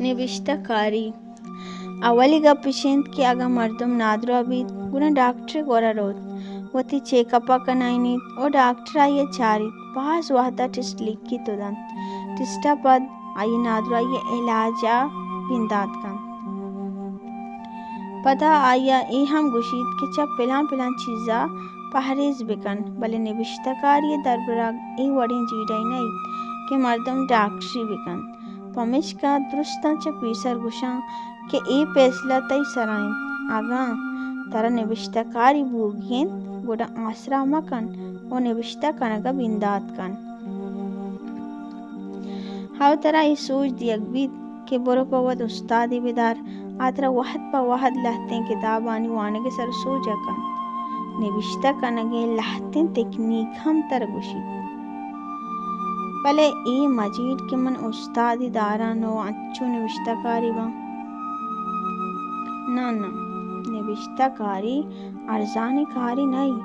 نبشتہ کاری۔ اولی گپ اش انت کہ اگاں مردم نادراہ بیت، گڑا ڈاکٹر ءِ گورا روت، وتی چیک اپ ءَ کنائینیت ءُ ڈاکٹر آئی ءَ چاریت، باز وھد ءَ ٹیسٹ لکیت ءُ دنت۔ ٹیسٹ ءَ پد آئی ءِ نادراھی ءِ علاج ءَ بندات کنت۔ پدا آئی ءَ اے ھم گوشیت کہ چہ پلان پلان چیز ءَ پھریز بکن، بلے نبشتہ کاری ءِ دربرگ اے وڑیں جیڑہ ئے نہ ایت کہ مردم ڈاکٹری بکنت۔ پمیشکا درستاں چہ پیسر گوشاں کہ اے پیسلہ تئی سرا انت۔ اگاں ترا نبشتہ کاری بوگی انت، گڑا آسرا مکن ءُ نبشتہ کنگ ءَ بندات کن۔ ھو ترا اے سوج دیگ بیت کہ برو پہ وت استادے بدار، آ ترا وھد پہ وھد لھتیں کتابانی وانگ ءِ سر ءَ سوج ءَ کنت۔ نبشتہ کنگ ءِ لھتیں تکنیک ھم ترا گوشیت۔ بلے اے مجیڑ کہ من استادے داراں ءُ انچو نبشتہ کاری باں۔ ناں، ناں، نبشتہ کاری ارزانیں کارے نہ انت۔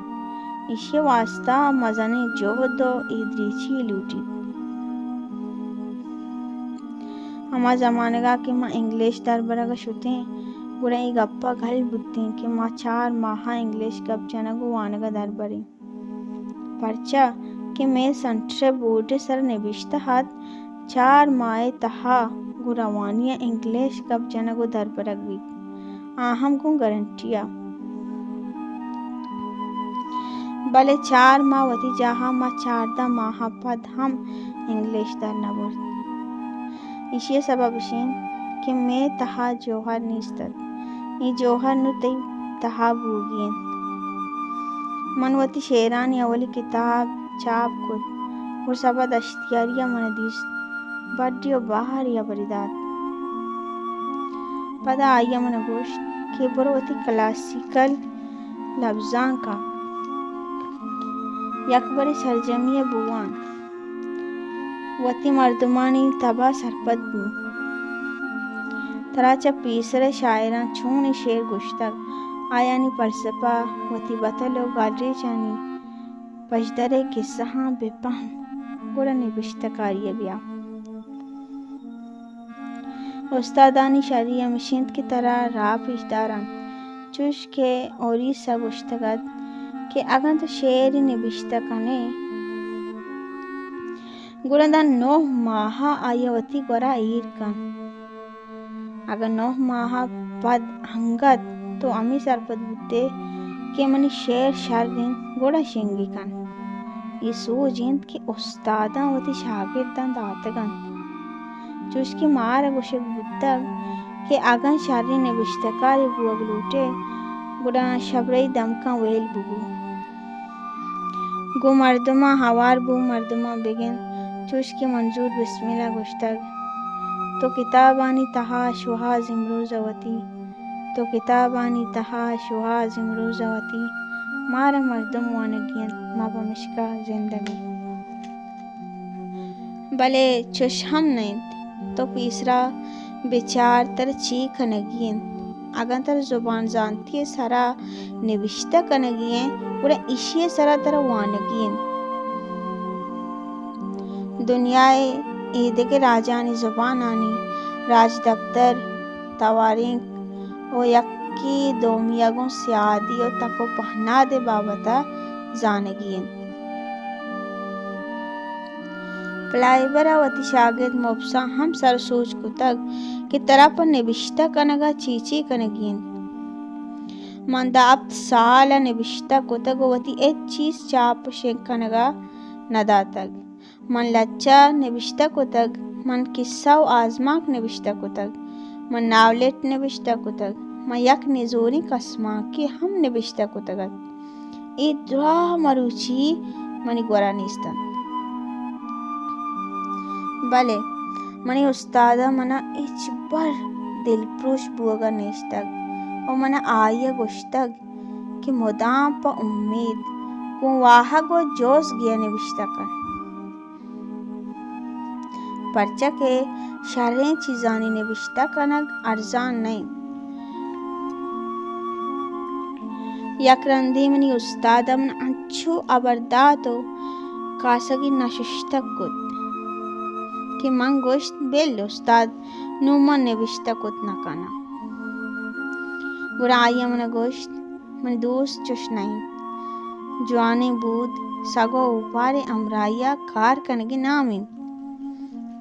ایشی ءِ واستا مزنیں جھد ءُ ایدریچی لوٹیت۔ ھما زمانگ ءَ کہ ما انگلش دربرگ ءَ شتیں، گڑا اے گپ ءَ گل بوتیں کہ ما چار ماہ ءَ انگلش گپ جنگ ءُ وانگ ءَ دربریں۔ پرچا کہ مئے سنٹر ءِ بورڈ ءِ سر ءَ نبشتہ اَت، چار ماہ ءِ تہا گوں روانی ءَ انگلش گپ جنگ ءُ دربرگ بیت، آ ھم گوں گارنٹی ءَ۔ بلے چار ماہ وتی جاہ ءَ، ما چاردہ ماہ ءَ پد ھم انگلش در نہ برت۔ ایشی ءِ سبب اش انت کہ مئے تہا جوھر نیست اَت۔ اے جوھر نوں تئی تہا بوگی انت۔ من وتی شعرانی اولی کتاب چاپ کت، گڑا سبا دشتیاری ءَ من ءَ دیست، بڈی ءُ بھاری ھبری دات۔ پدا آئی ءَ من ءَ گوشت کہ برو وتی کلاسیکل لبزانک ءَ یک برے سرجمی ءَ بوان۔ وتی مردمانی تب ءَ سرپد بو۔ ترا چہ پیسر ءِ شاعراں چونیں شعر گوشتگ، آیانی پلسپہ، وتی بتل ءُ گالریچانی پژدر ءِ کسہاں بہ پہم، گڑا نبشتہ کاری ءَ بیا۔ استادانی شری ھمیش انت کہ ترا راہ پیش دار انت۔ چوش کہ اوریس ءَ گوشتگ اَت کہ اگاں تو شعرے نبشتہ کن ئے، گڑا داں نُہ ماہ ءَ آئی ءَ وتی گور ءَ ایر کن۔ اگاں نُہ ماہ ءَ پد انگت تو ھمے سرپد بوت ئے کہ منی شعر شر انت، گڑا شنگ ئے کن۔ اے سوج انت کہ استاداں وتی شاگرداں داتگ اَنت۔ چوش کہ مارا گوشگ بوتگ کہ اگاں شریں نبشتہ کارے بوگ لوٹ ئے، گڑا شبرئی دمکاں ویل ببو۔ گوں مردماں ھوار بو، مردماں بگند، چوش کہ منظور بسمل ءَ گوشتگ، تو کتابانی تہا شوھاز امروز ءَ وتی، تو کتابانی تہا شوھاز امروز ءَ وتی، مارا مردم وانگی انت، ما پمشکا زندگ ایں۔ بلے چش ھم نہ انت۔ تو پیسرا بچار ترا چے کنگی انت۔ اگاں ترا زبان زانتی ءِ سرا نبشتہ کنگی انت، گڑا ایشی ءِ سرا ترا وانگی انت۔ دنیا ءِ ایدگہ راجانی زبانانی راجدپتر، توارینک ءُ یکے دومی ءَ گوں سیادی ءُ تک ءُ پہناد ءِ بابت ءَ زانگی انت۔ پلائبر ءَ وتی شاگرد مبساں ھم سر سوج کتگ کہ ترا پہ نبشتہ کنگ ءَ چے چے کنگی انت۔ من داں ھپت سال ءَ نبشتہ کتگ ءُ وتی ھچ چیز چاپ ءُ شنگ کنگ ءَ نہ داتگ۔ من لچہ نبشتہ کتگ، من کسہ ءُ آزمانک نبشتہ کتگ، من ناولٹ نبشتہ کتگ، من یک نزوریں کسمانکے ھم نبشتہ کتگ اَت۔ اے دراہ مروچی منی گورا نیست اَنت۔ بلے منی استاد ءَ من ءَ ھچبر دلپروش بوگ ءَ نیشتگ ءُ من ءَ آئی ءَ گوشتگ کہ مدام پہ امیت گوں واھگ ءُ جوزگے ءَ نبشتہ کن، پرچا کہ شریں چیزانی نبشتہ کنگ ارزان نہ اِنت۔ یک رندے منی استاد ءَ من انچو ھبر دات ءُ کاسگے نششتگ کت۔ کہ من گوشت، بل استاد، نوں من نبشتہ کت نہ کناں۔ گڑا آئی ءَ من ءَ گوشت، منی دوست چش نہ انت۔ جوانیں بود سگ ءُ اوپار ءِ ہمراہی ءَ کار کنگ ءِ نام انت۔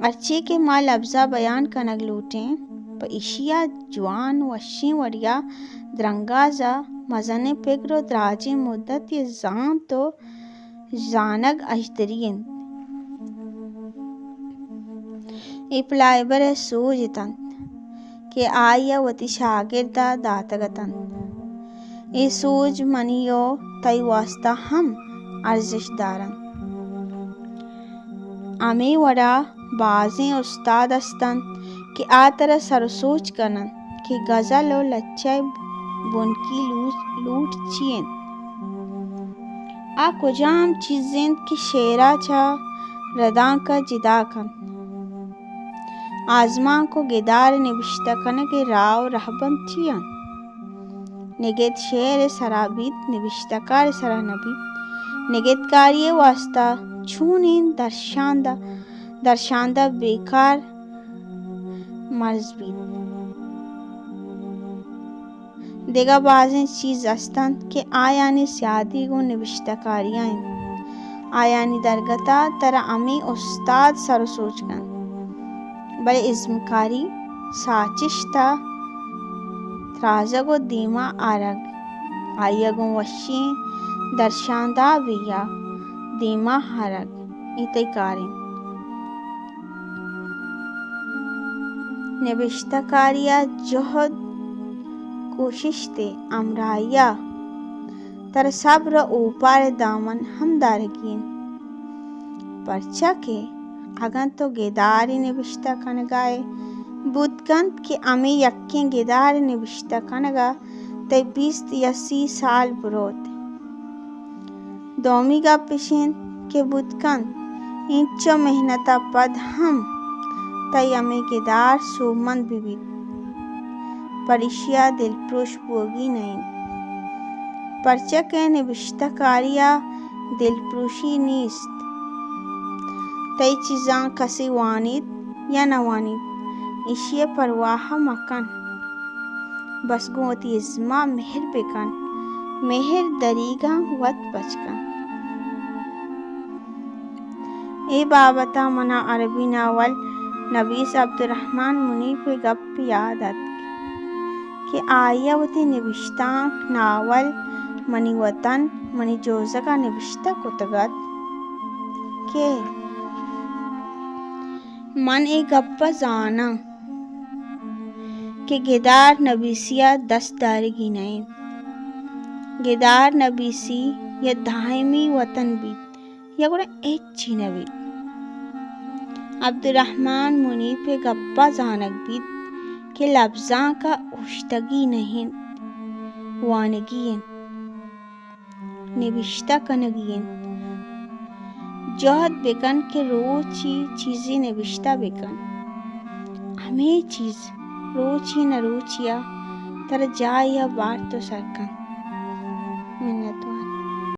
ہرچی کہ ما لبز ءَ بیان کنگ لوٹیں، پہ ایشی ءَ جوان وشیں وڑے ءَ درانگاز ءَ مزنیں پگر ءُ دراجیں مدت ءِ زانت ءُ زانگ اژدری انت۔ اے پلائبر ءِ سوج اتنت کہ آئی ءَ وتی شاگرد ءَ داتگ اتنت۔ اے سوج منی ءُ تئی واستا ہم ارزشت دارنت۔ ہمے وڑا بازیں استاد است انت کہ آ ترا سر ءُ سوج کن انت کہ غزل ءُ لچہ ءِ بنکی لوٹ، لوٹ چی انت؟ آ کجام چیز انت کہ شعر ءَ چہ ردانک ءَ جتا کنت؟ آزمانک ءُ گدار ءِ نبشتہ کنگ ءِ راہ ءُ رہبند چی انت؟ نگد شعر ءِ سرا بیت، نبشتہ کار ءِ سرا نہ بیت۔ نگدکاری ءِ واستا چونیں درشاندہ، درشاندہ بیکار مرز بیت۔ دگہ بازیں چیز است انت کہ آیانی سیادی گوں نبشتہ کاری ءَ انت۔ آیانی درگت ءَ ترا ہمے استاد سر ءُ سوج کنت۔ بلے ازمکاری، ساچشت ءَ ترازگ ءُ دیما آرگ، آئی ءَ گوں وشیں درشاندابی ءَ دیما آرگ، اے تئی کار انت۔ نبشتہ کاری ءِ جہد، کوششت ءِ ہمراہی ءَ ترا صبر ءُ اوپار ءِ دامن ہم دارگی انت۔ پرچا کہ اگاں تو گدارے نبشتہ کنگ ءَ ئے، بوت کنت کہ ہمے یکیں گدار ءِ نبشتہ کنگ ءَ تئی بیست یا سی سال بروت۔ دومی گپ اش انت کہ بوت کنت اینچو محنت ءَ پد ہم تئی ہمے گدار سوبمند بہ بیت، پر ایشی ءَ دلپروش بوگی نہ انت، پرچا کہ نبشتہ کاری ءَ دلپروشی نیست۔ تئی چیزاں کسے وانیت یا نہ وانیت، ایشی ءِ پرواہ مکن۔ بس گوں وتی ازم ءَ مہر بکن، مہر دریگاں وت پچ کن۔ اے بابت ءَ من ءَ عربی ناول نبیس عبدالرحمن منیف ءِ گپ یات اتک کہ آئی ءَ وتی نبشتانک ناول منی وطن منی جوزگ ءَ نبشتہ کتگ ات کہ من اے گپ ءَ زاناں کہ گدار نبیسی ءَ دست دارگی نہ انت۔ گدار نبیسی یا دائمی وطن بیت یا گڑا ہچی نہ بیت۔ عبدالرحمن منیف ءِ گپ ءَ زانگ بیت کہ لبزانک ءَ اوشتگی نہ انت، وانگی انت۔ نبشتہ کنگی انت۔ جہد بکن کہ روچے چیزے نبشتہ بکن۔ ہمے چیز روچے نہ روچے ءَ ترا جاہے ءَ بارت ءُ سر کنت۔ منت۔